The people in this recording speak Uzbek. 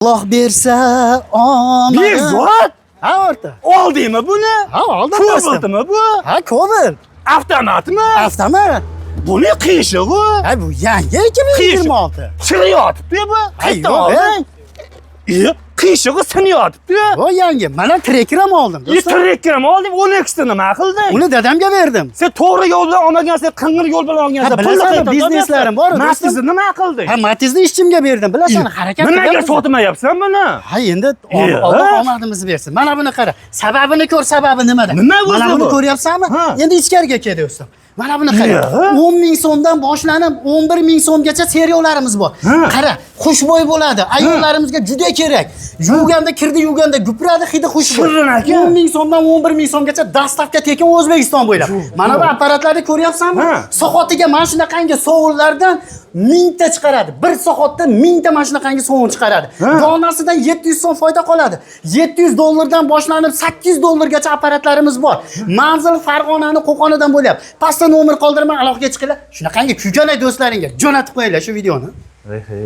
Alloh bersa omad. Bekzod! Ha, o'rta. Oldingmi buni? Ha, oldim do'stim. Kobaltmi bu? Ha, Cobalt. Avtomatmi? Avtomat. Buni qiyshig'i. Ha, bu yangi 2026. Chiriyotibdi bu. Ha, Qayerdan yo'q, olding? E, qiyshig'i sinayotibdi. Bu yangi. Mana Tracker ham oldim do'stim. Tracker ham olding, 12 nima qilding? Uni dadamga berdim. Sen to'g'ri yo'l bilan olmagansan, qing'ir yo'l bilan olgansan. Ha, bilasanmi, bizneslarim bor, do'stim. Matizni nima qilding? Ha, Matizni ishchimga berdim. Bilasan, harakat Nimaga qilyapmiz. sotmayapsan buni? Ha, endi Iya. Alloh omadimizni bersin. Mana buni qara. Sababini ko'r, sababi nimada? Nima o'zi Mana buni bu? ko'ryapsanmi? Ha. Endi ichkariga kel do'stim. Mana buni qara. Iya. 10 ming so'mdan boshlanib 11 ming so'mgacha seriallarimiz bor. Ha. Qara, xushbo'y bo'ladi. Ayollarimizga juda kerak. Yuvganda, kirdi yuvganda gupiradi, hidi xushbo'y. Shirin aka. 10 ming so'mdan 11 ming so'mgacha доставка tekin O'zbekiston bo'ylab. Mana bu apparatlarni ko'ryapsanmi? Ha. Soatiga mana shunaqangi sovunlardan mingta chiqaradi. Bir soatda mingta mana shunaqangi sovun chiqaradi. Ha. Donasidan 700 so'm foyda qoladi. 700 dollardan boshlanib 800 dollargacha apparatlarimiz bor. Manzil Farg'onani Qo'qonidan bo'lyapti. Pastda nomer qoldiraman, aloqaga chiqinglar. Shunaqangi kuyganay do'stlaringga jo'natib qo'yinglar shu videoni. Ehe.